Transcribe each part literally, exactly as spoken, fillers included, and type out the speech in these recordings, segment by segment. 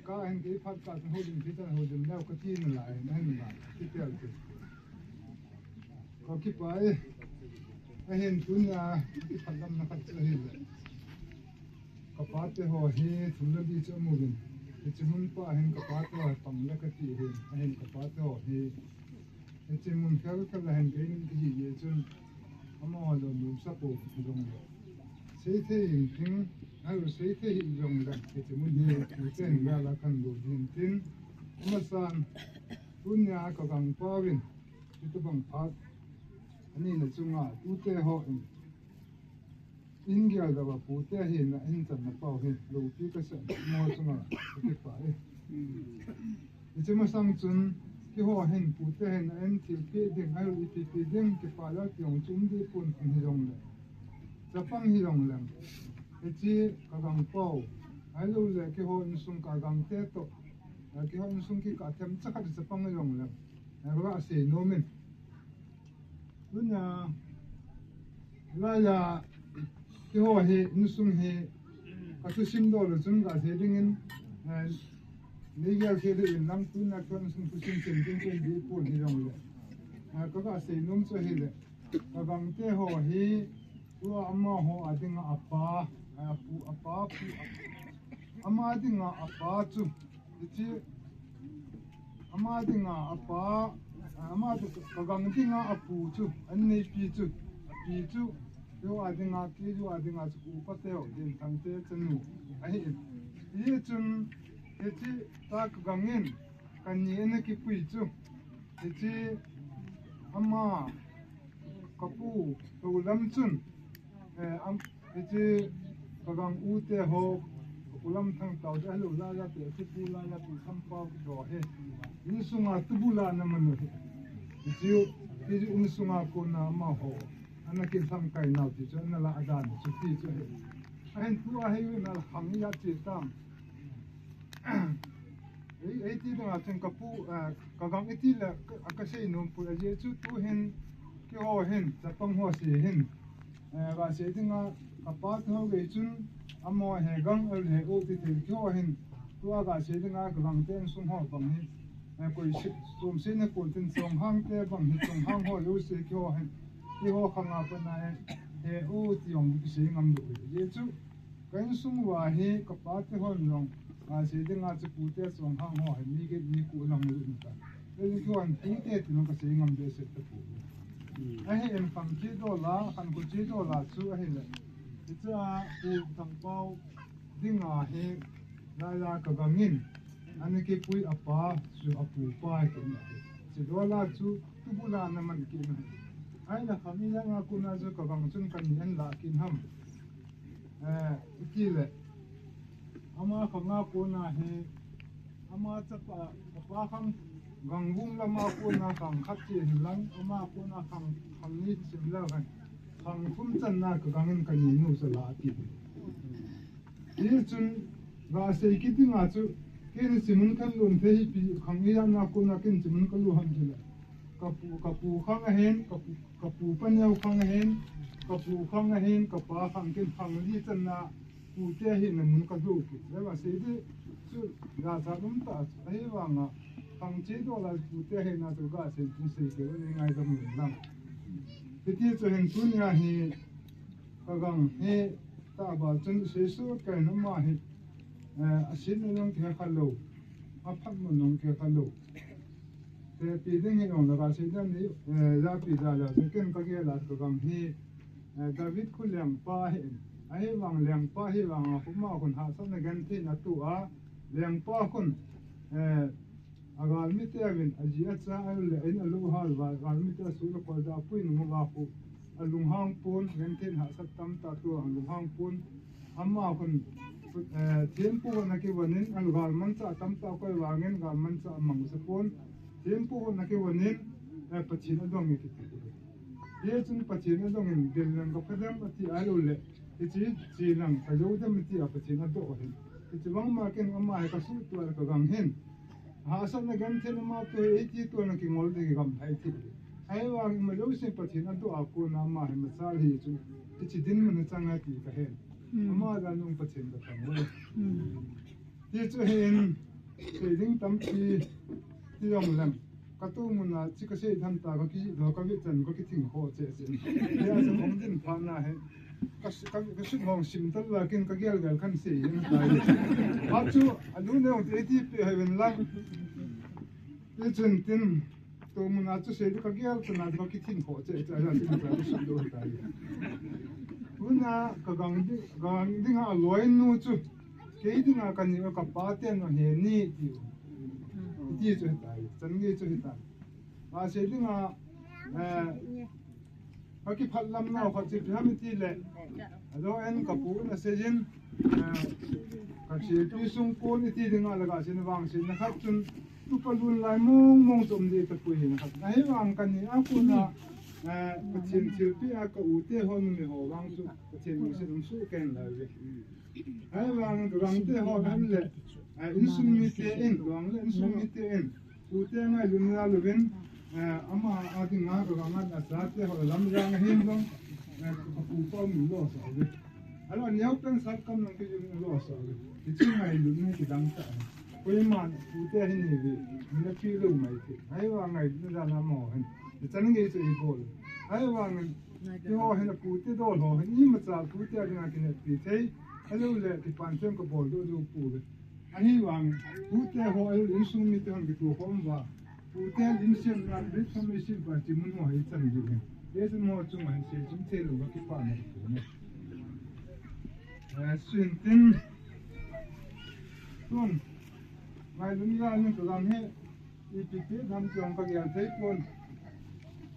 Ka hin kei phat ka houlim, kei tan houlim leu kati nalai, nahin na, kipel te. Ka kipah e, ahin tunia, kiphatlamna khat chu ahile. Ka pate ho hi, thum le li chu amu uvin. Hiche mun pa hin ka pate ho pang le kati hin, ahin ka pate ho hi. Hiche mun khel khel a hin kei nin kiji ye chun, amaho lungmon sa po jong le. Seithei in thing, alu seithei hi jong le, hiche mun hi, hiche hin la la kan lo din tin. Amasan, tunia ka gangpau in, hitobang phat, ani na chunga, tute ho in. In gel dau a pute hin a in channa pau hin, loupi ka sa mo chunga, ka kipah e. Hiche masang chun, keiho hin pute hin a in thilpeh ding, ahilouleh ipi pi ding, kipah lal ti jong chu um deh pon, khat hi jong le. Chapang hi jong leng. Hiche ka gangpau, ahilouleh keiho insung ka gangte toh. Keiho insung kikah themcha khat chapang hi jong leng. Ahi, ka seinom in. Tunia, hilaiya, keiho hi, insung hi, ka thusim doh lou chun ka sei dingin, eh, nei gel sei dingin lang tunia keiho insung thusim chen chen chen ding pon hi jong le. Eh, ka, ka seinom chu ahile, ka gangte ho hi, tua amaho a dinga apa, eh, apu, apa, pu, apa, ama dinga apa chu, Hiche, ama dinga apa, ama dinga, ka gang dinga apu chu, an neipi chu, api chu, keiho a dinga, keiho a dinga chu, ka upa teu, Dinthang te chanu, ahi in. Hichun, hiche, ta ka gang in, ka ni ana kipui chu, hiche, ama, ka pu, ka u lam chun, eh, am, Hiche ka gang u te ho, ka pu Lamthangtao te, ahilouleh la te, hiche pu la la pu Sampao kiti ho hi. Insunga tubul a ana man u hi. Hiche, hiche insunga kona amaho. Ana kilhangkai nau ti chu, ana lah dan chu ti chu hi. Ahin tua hi, na khang a che tam. Ei, ei ti dinga chun ka pu, eh, ka gang iti le, ka, ka seinom poi, ajeh chu tu hin, keiho hin, chapang ho se hin. Eh, ka sei dinga, ka pa tu ho gei chun, amaho he gang, ahilouleh he u ti thei keiho hin. Tua ka sei dinga, ka gang te insung ho bang hi. Eh, koi se, chom se na kon tin chonghang te bang hi, chonghang ho jouse keiho hin. Keiho khang a pat na he, he u ti jong kisei ngam lou. Ajeh chu, Ka insung uva hi ka pa te hon jong, a, sei dinga chu pute chonghang ho hi mi get mi ku lang u ta. Ei chu an pute ti jong ka sei ngam behseh tapoi. Ahi in khang chi dola, khan ko chi dola chu ahile. Hiche a pu Thangpao dinga hi, la la ka gang in, ana kipui apa chu apu pa hi kina. Chi dola chu tubul a ana man kit na. Ahile khang ijat a kona chu ka gang chun ka ni an la kit ham. Eh, iti le. Ama khang a kona hi, ama chapa, chapa khang gang vum lama kona khang khat che hin lang, ama kona khang, khang ni sim le khang, khang thum channa ka gang in ka ni nu cha la ati. Hichun, ga sei kit dinga chu, ken chimun kan lum thei hi pi khang ijat a kona ken chimun ka lum ham ti le. Ka pu, ka pu khang ahin, ka pu, ka pu paneo khang ahin, ka pu khang ahin, ka pa khang ken khang li channa pute hina mun ka lum kit. Ahivang sei di chu ga cha dum ta chu. Ahivanga khang chi dola pute hina chu ga sei tin sei kei le ngaidam un lang. Hiti chu hin tunia hi ka gang hi ta ba chun sei su ka na ma hi. Eh, a sin na jong kei kha lou. A phat mun jong kei kha lou. Te pi ding hi jong la ka sei dan ni, eh, la pi da la, te ken ka gel a ka gang hi, eh, David khu lengpa hi, ahivang lengpa hivang a khu ma khun hahsatna genthei na tu a, lengpa khun, eh, a galmi te uvin, a ji a cha a le in a lu hal va, galmi te a su la kol da pui nu ma va khu, a lunghang pon, genthei hahsat tam ta tu a lunghang pon, Ama khun, eh, thempu khun akivonin, a galmanchah tamtah koi vangin, galmanchah amangsa pon. Thempu khun akivonin, eh, Pathen adong e kiti. Hichun Pathen adongin, del leng ka phadem ati ahilouleh. Hiche, che leng ka jou dem ati a Pathen adoh ahin. Hiche bang ma ken ama hi ka suhtuah le ka gang hin. Hahsatna genthei ama tu hi, eiti tu na kingol ding hi gam hai ti. Ahivangin ima jousen Pathen adoh a kona ama hi machal hi chu. Hiche dinmun a chang a ti ka hen. Hmm. Ama jal nung Pathen ka thangvah e. Hmm. Ti chu hin, Sei ding tampi ti jong leng. Ka tu mun a chi ka sei tham ta ka ki do ka vi chan ka ki thing kho che che. He a sa hong din pha na he. Ka si- ka ka sut hong sim tal la kin ka gel gel kan sei yin ta. Ha chu a lu ne hong te ti pe he ven la. Ti chun tin tu mun a chu sei ka gel chan a ka ki thing kho che che a tin ka sut do ta. Mun a ka gang ding gang ding a loi nu chu. Kei dinga ka ni ka pa te no he ni ti. Ti chu hitai, chan nge chu hitai. Ma sei dinga, eh, ka ki phat lam na kha chi pi ham ti le. Ado en ka pu na sei jin, eh, ka chi pi sung ko ni ti dinga la ka sin vang sin na khat chun tu pa lun lai mong mong chom de ta pui na khat. Na he vang ka ni a ku na, eh, ka chin chi pi a ka u te ho ni ho vang chu ka chin mu sin su ken la ve. Ahivangin ka gangte ho ham le, ah, insung mite in, gang le insung mite in, pute ngailutna louvin, ah, ama a dinga ka gang a chate ho lam jang ahin jong, ah, ka pu pa min lo sa uve. Alo neo pen sat kam nang ki jing lo sa uve. Hiche ngailutna kidang tah. Koiman pute hin hi ve, mina pi lou mai te. Ahivang ngailutna jal a mo hin. Hichan gei chu i bol. Ahivangin Keiho hin a pute dol ho hin imacha pute a dinga kineppi thei. Ahilou le kipan them ka bol doh diu pu ve. Ahivang pute ho ahilou insung mite hon kituh khom uva. Pute in sem na reformation party mun ho hi chan diu hin. Ye chun mo chung hin sei chung thei lou va kipa na pu ne. Eh, sin tin. Tun. Ngailutna jal in ka lam he. Ipi ti dam chang ka gel thei pon.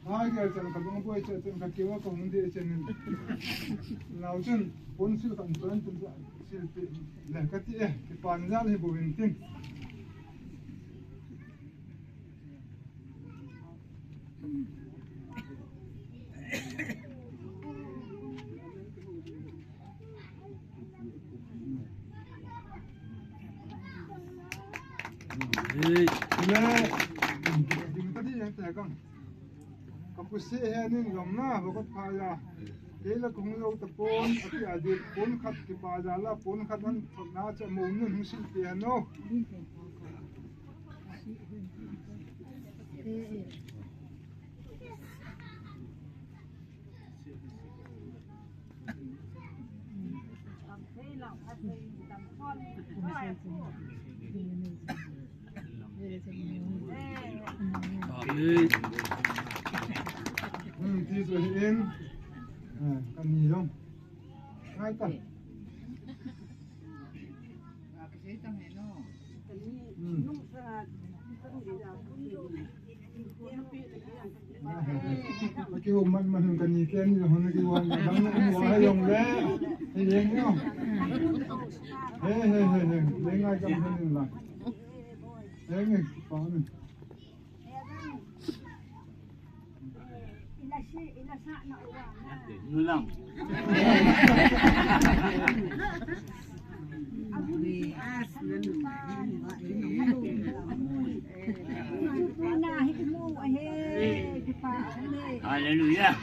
Ka gel chang ka dong boi chang ka kiwa ka hung de chang. Nau chun pon sil kan chang chun sil pi le ka ti e, kipan jal hi bouvin tin. Ka pu se he nin lom na, va ka pha ya. Kei la kong lo ta pon, a ti a di pon khat kipa ja la, pon khat an thot na cha mo nun hung sil pi ano. Hmm, ti chu hi in. Ah, kan ni jong. Ngai ta. Hmm. Ki hum man man kan ni ken ni hon ki wan dang ni wa ha jong le. He le ni. He he he he. Le ngai kam ni la. He nge pa ni. Nulang. Hallelujah.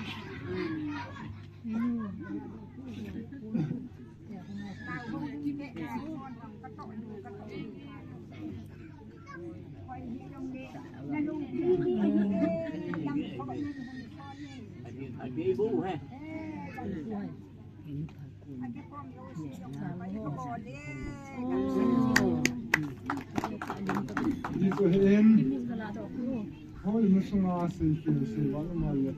Hoi, musunga sei, sei, sei, wa, ma, ya.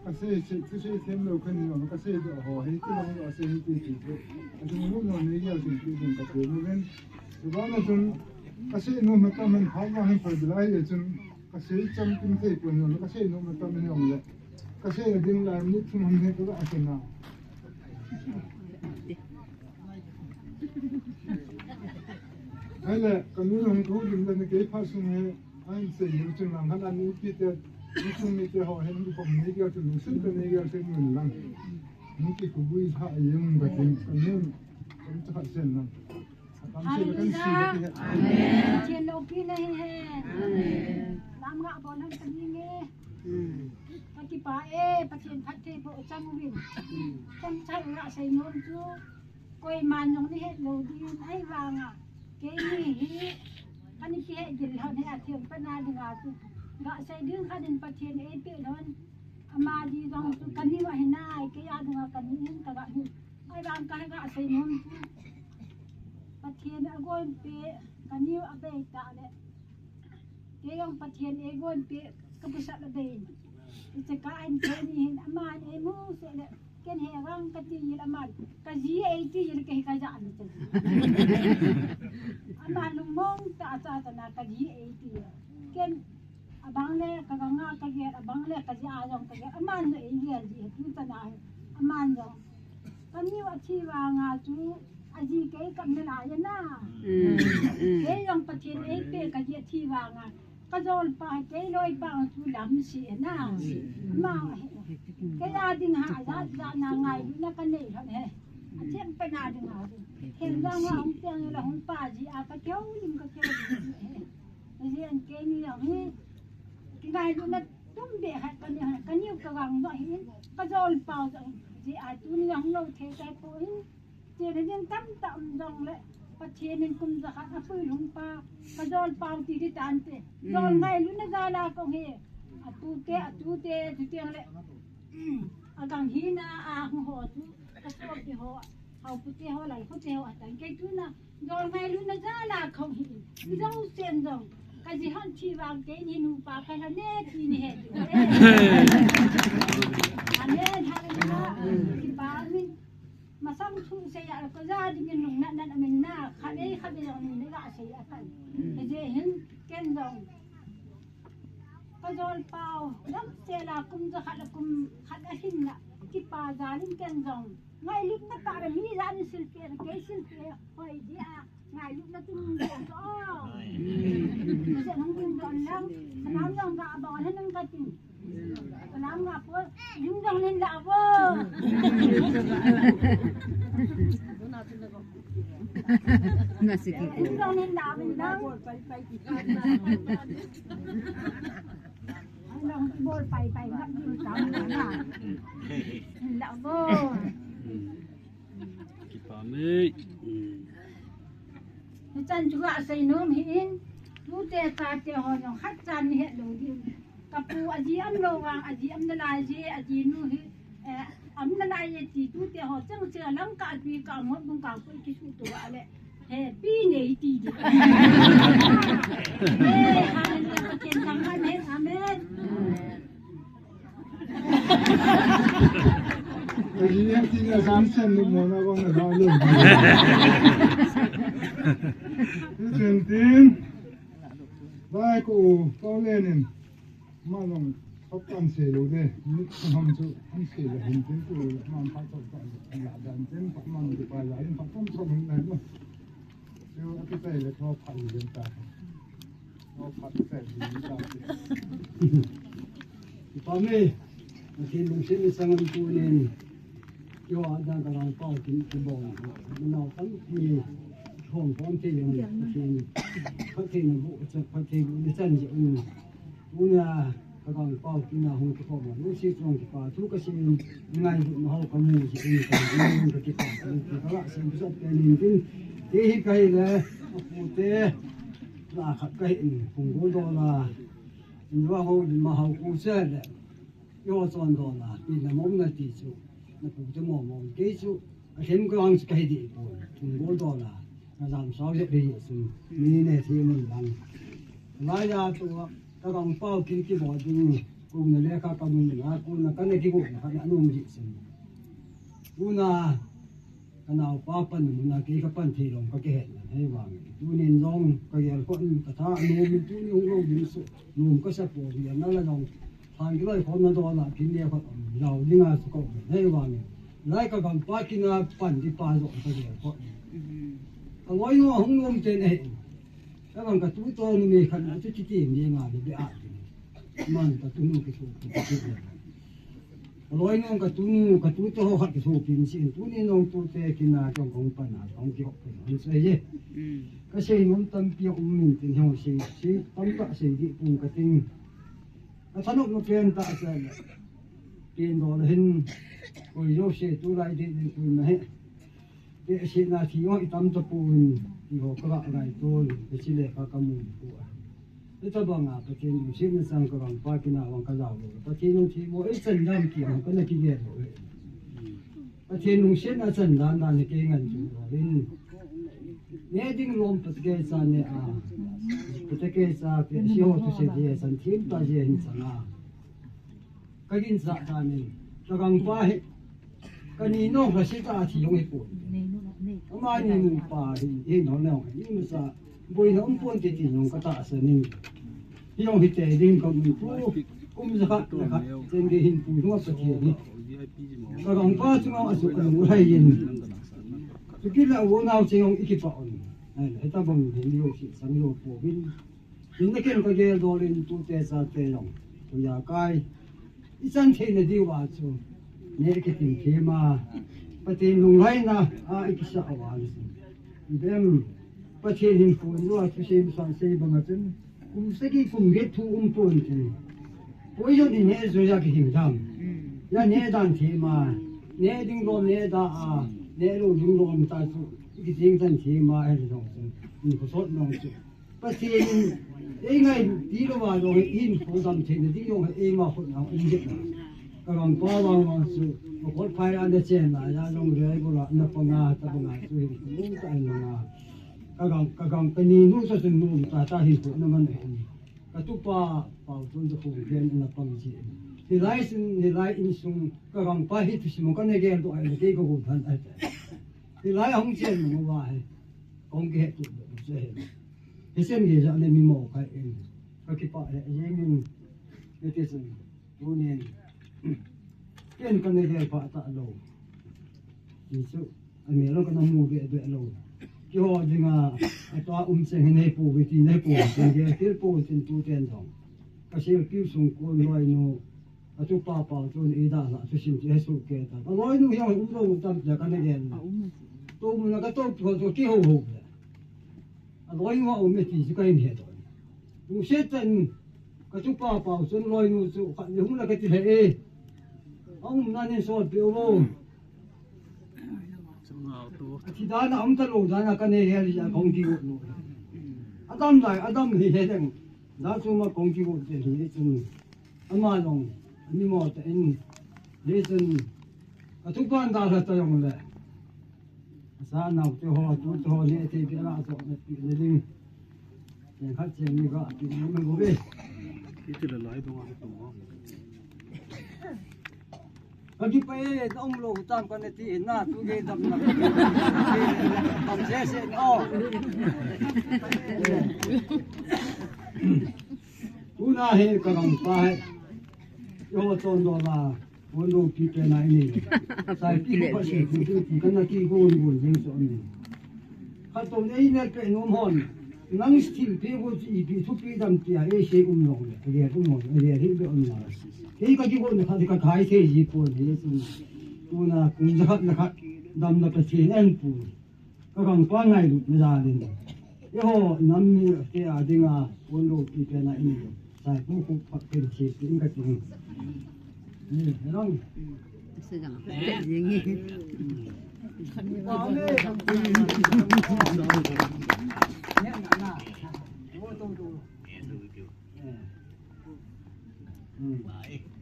Ka sei, sei, sei, sei, them lo kan ni, ka sei, do, ho, hei, ti, long, do, sei, ti, ti, ti. A, chung, mo, no, ne, ya, sei, ti, ti, ka, te, mo, ven. Ba, na, chung, ka sei, no, ma, ta, men, ha, ma, hen, pa, lai, ya, chung, ka sei, cham, tin, sei, ko, no, ka sei, no, ma, ta, men, yong, ya. Ka sei, na, ding, lai, ni, thum, ham, he, ko, a, sei, na. Ahile, ka nu hung thu lim le na kei pha sung he, an sei lim chung lang han an ipi te, ni sung mi te ho hen ni khom ni gel chung sung te ni gel te nun lang. Ni ki ku bui pha yem ka tin, ka nun, ka nun cha sen lang. Ka tam se ka kan si ka ti he. Amen. Chen lo pi na hi he. Amen. Lam nga bon han ka ni nge. Ka kipa e, Pathen phatthei boh chang uvin. Chang chang nga sei nom chu. Koiman jong ni het lou ding ahivanga. Keini hi Kani kihei gil lhon hi athem pana dinga chu. Gasei ding khat in Pathen eipeh lhon. Ama di jong chu kani va hinai, kei a dinga kani hin kaga hin. Ahivang kaga sei nom chu. Pathen agon pe, kani abei ta le. Kei jong Pathen eigon pe, kapusat abei. Iche ka an pe ni hin, ama eimu se le. Ken he vang kati jil aman, kaji eiti jil kei kaja ni te. Aman lungmong tah tah tah na kaji eiti. Ken abang le kaganga kagel, abang le kaji a jong kagel. Aman jong eigel ji tu tah na aman jong. Kani athi vanga chu aji kei kam na la ya na. Kei jong Pathen eipe kaji athi vanga. Kajolpa, kei loipa chu lam si na. Ma, kei a ding ha, ja, ja na ngai, na kanei lhon he. Athem pana ding ha. Khen jong a hung teng la hung pa ji a kakeu lim kakeu lim he. Ji an kei ni jong hi. Kingailutna tum be ha kani ha, kani kagang jong hi. Kajolpa jong hi. Ji a tuni jong lo thei kai po hi. Chena ding tamtah um jongle, Pathen in kum jakhat a puilhung pa, kajolpa u ti di tante. Jol ngailutna jal a kong hi, atute, atute, tu teng le, agang hina a hung ho tu, asopi ho, haopu te ho, lai khu te ho, atan kei tuna, jol ngailutna jal a kong hi, mi jong sen jong, kaji hon thi vang kei ni nupa kala ne ti ni he. Amen, hallelujah. Kipa min. Masang thu sei a, kaja dingin nung nat nat amin na, khat ei khat ei jong nung nega sei a kan. Kaje hin, ken jong. Kajolpa u, lam sela kum jakhat la kum khat a hin la, kipa jalin ken jong. Ngailutna ka la mi jan silpe, kei silpe, hoi dia. Ngailutna tum jong to. Masa nung tum jong lang. Salam jong ga abang han nung katin. Salam ga po. Jung jong nin la bo. Nasi ki. Jung jong nin la bo lang. Ang lang bol pai pai ngap jung tam na. Nin la bo. Kipa mai. Hichan chu gasei nom hi in, tute tate ho jong khat chan ni het lou ding. Kapu aji am lou vang, aji am nalai je, aji nu hi, eh, am nalai je ti tute ho chang chang lang ka tui ka mot bung ka pui kisu to ale. He, pi nei ti di. Eh, hallelujah, Pathen thangvah hen, amen. Ahi a tina sin sen ni mona bang na lo. Tin tin. Bai ko, ko le nin. Ma long, ko kan se lo de. Ni ko ham chu, ham se le hin tin ko, man pa ko ka la dan tin, pa man ko pa la, in pa kom so hin na lo. Yo, a ki tai le ko pa u den ta. Kipah e, Pathen lungset in sangam tunin, keiho a dan ka lang pau tin kibol. Nau tampi thong pon te jong Pathen, Pathen bu cha Pathen bu ni chan je un. Una ka gang pau tin na hung kikhom. Lungset jong kipah thu ka sim ngai du ma ho ka mu ji un ka ka kipah ka la sim sa pe nin tin. Te hi ka hi le, pu te. Na khat ka hin hung gol dola. Inva ho din ma hau ku se le. Yo chon dola. Pi na mom na ti chu. Na pu te mom mom ke chu. A hem ka ang chu ka hi di pu. Hung gol dola. Na jam sao je pe chu. Ni ne thi mun lang. La ya tu ka gang pau kin ki bo ding. Ku na le ka ka mun na ku na ka ne ki ku na ka na num di chu. Ku na Ka naopa pan mun a kei ka pan thei lou ka kihet na hei vang. Tunin jong ka gel ko in ka tha nom in tunin hung lou ding su nom ka sa po vi na la jong. Than kiloi khom na dola kin ne ko lau ding a su ko hei vang. Lai ka gam pa kin a pan di pa jong ka gel ko. Ka loi no hung nom te ne. Ka bang ka tu to ni me khan a chu chi ti me nga ni be a. Man ka tu nu ki su ki ti. Ka loi nong ka tu nu ka tu to ho khat ki su pin sin tu ni nong tu te ki na jong kong pa na kong ki hok pin han se ye. Ka sei nom tam pi um min tin hong sei sei tam ta sei di pung ka ting. Ka thanop no pen ta sa le. Pin do le hin. Ko yo se tu lai di ni tu na he. Te se na thi yo i tam ta pu. Iho ka ga ngai tun, ka chi le ka ka mun pu a. Ita banga Pathen lungsetna chang ka gangpa kina vang ka lau lo. Pathen lungset mo, ei chan dam ki ang ka na ki gel lo. Pathen lungsetna chan dan dan ke ngan chu lo. In. Ne ding lom pat ke cha ne a. Pat ke cha pe si ho tu se de san thim ta je hin chang a. Ka ginchat dan in, ka gangpa hi, ka ni nung lhasetah a thi jong hi pon. Ama ni nupa hi, hi nung nung, ni masa, boina um pon ti ti jong ka tahsan in. Hi jong hi te ding ka mun pu, kum jakhat le khat, chen gei hin pu jong a Pathen hi. Ka gangpa chunga a su ka lunglhai in. Chu kit le u nau cheng jong i kipah un. Ai, heta bang hin jong si sang jong po vin. Hinna ken ka gel dol in tute chate jong. Tuja kai. I chan theina diu a chu. Ne kitim thim a. Pathen lunglhaina a i kisa a va le sin. Dem. Pathen hin phun lua thu sem san sei bang a chun. Kum sagi kum get thu um pon ti. Poi jong in he jo ya ki hing dam. Ya ne dan thim a. Ne ding lom ne da a. Ne lo ding lom ta chu. I ki ding chan thim a he jong chu. Ni ko sot nong chu. Pathen in, ei ngai ti lou va jong, ei hin pu dam theina ding jong, eima khut na um jep na. Ka gangpa vang vang chu, ka khut phai a na chen na, ya jong le, bu la, na panga, ta panga chu hin, kum ta in na. Ka gang, ka gang, ka ni nu sa chun nu ta, ta hin pu na man hin. Ka tupa, pau chun chu kum gen na pang ji. Hilai sin, hilai insung, ka gangpa hi thusim ka na gel to ai, na kei ka gu than ai. Hilai a hung chen nu va he. Kong ke tu, se he. Hichan gei jat le mi mo khai in. Ka kipah le jeng in. Hiti chun. Tunin. Ken ka na gel pha ta lou. Ti chu. A me lou ka na mu be be lou. Keiho dinga. A tua um cheng hi nei pu vi ti nei pu. Ti gel kil pu tin tu ten jong. Ka sil kil sung kun loinu. A tupa pau chun i da la, thusim chu he su ke ta. Ka loinu hi um lo tam le ka na gen. A um. Tu mun ka to pu to ki ho ho le. A loinu a um e ti chu ka hin he to. Lungset tah in ka tupa pau chun loinu chu khat le hung la ka ti le e. A um na nin sot pe o. A thi dan a um ta lou dan a ka nei he li a kong ki got lou. A dam lai, a dam hi he deng. Da chu ma kong ki got te hi chun. Ama jong, ani mo ta in. Hi chun. A tu pan da la ta jong le. A sa nau te ho, tu te ho le te ke la so na pi le ling. Chen khat chen ni ga pi ni ma go be. Ki ti le lai dong a tu. Ka kipah e, na um lou tam ka na ti na, tu gei dam na. Dam se se na, o. Tuna hi ka gangpa hi. Yo chon do la, won do pi pe na ni. Sai pi pa si, pi pi ka na ki gon gon jing so ni. Khat to nei ne pe nom hon. Nang thil pi go chi pi thu pi dam pi a, e se um long le, a ge um long, a ge hi be um long. Kei ka ki go ne khat ka khai thei ji pon hi tu. Tuna kum jakhat le khat dam na Pathen en pu. Ka gangpa ngailutna jal in. Eiho nam mi te a dinga pon lo pi pe na in. Sai pu khu phat pen chi pi in ka ting. Ni, he long. Sa jang. Jing hi.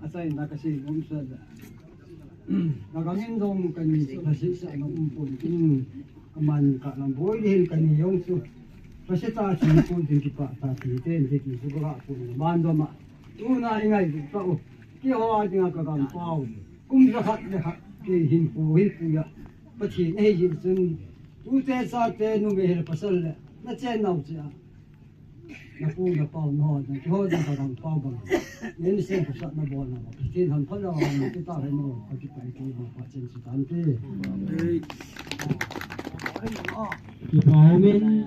Achai na ka sei nom sa da. Na ka ngin dong ka ni sa si sa na um pon in. Ka man ka lang boi din ka ni jong su. Ka se ta si pon din ki pa ta ti ten ti ki su ka pon man do ma. Tuna i ngai ka u. Keiho a dinga ka gangpau. Kum jakhat le khat. Kei hin pu, hin pu ya. Pathen ei jin chun. Tute chate numei le pasal le. Na chen nau chia. Na pu na pau na ho, na keiho na ka gangpau bang. Nen sen ka sat na bol na. Pathen han pha na, na kita he mo. Ka kita he mo, pa chen su tan te. Ki pau min.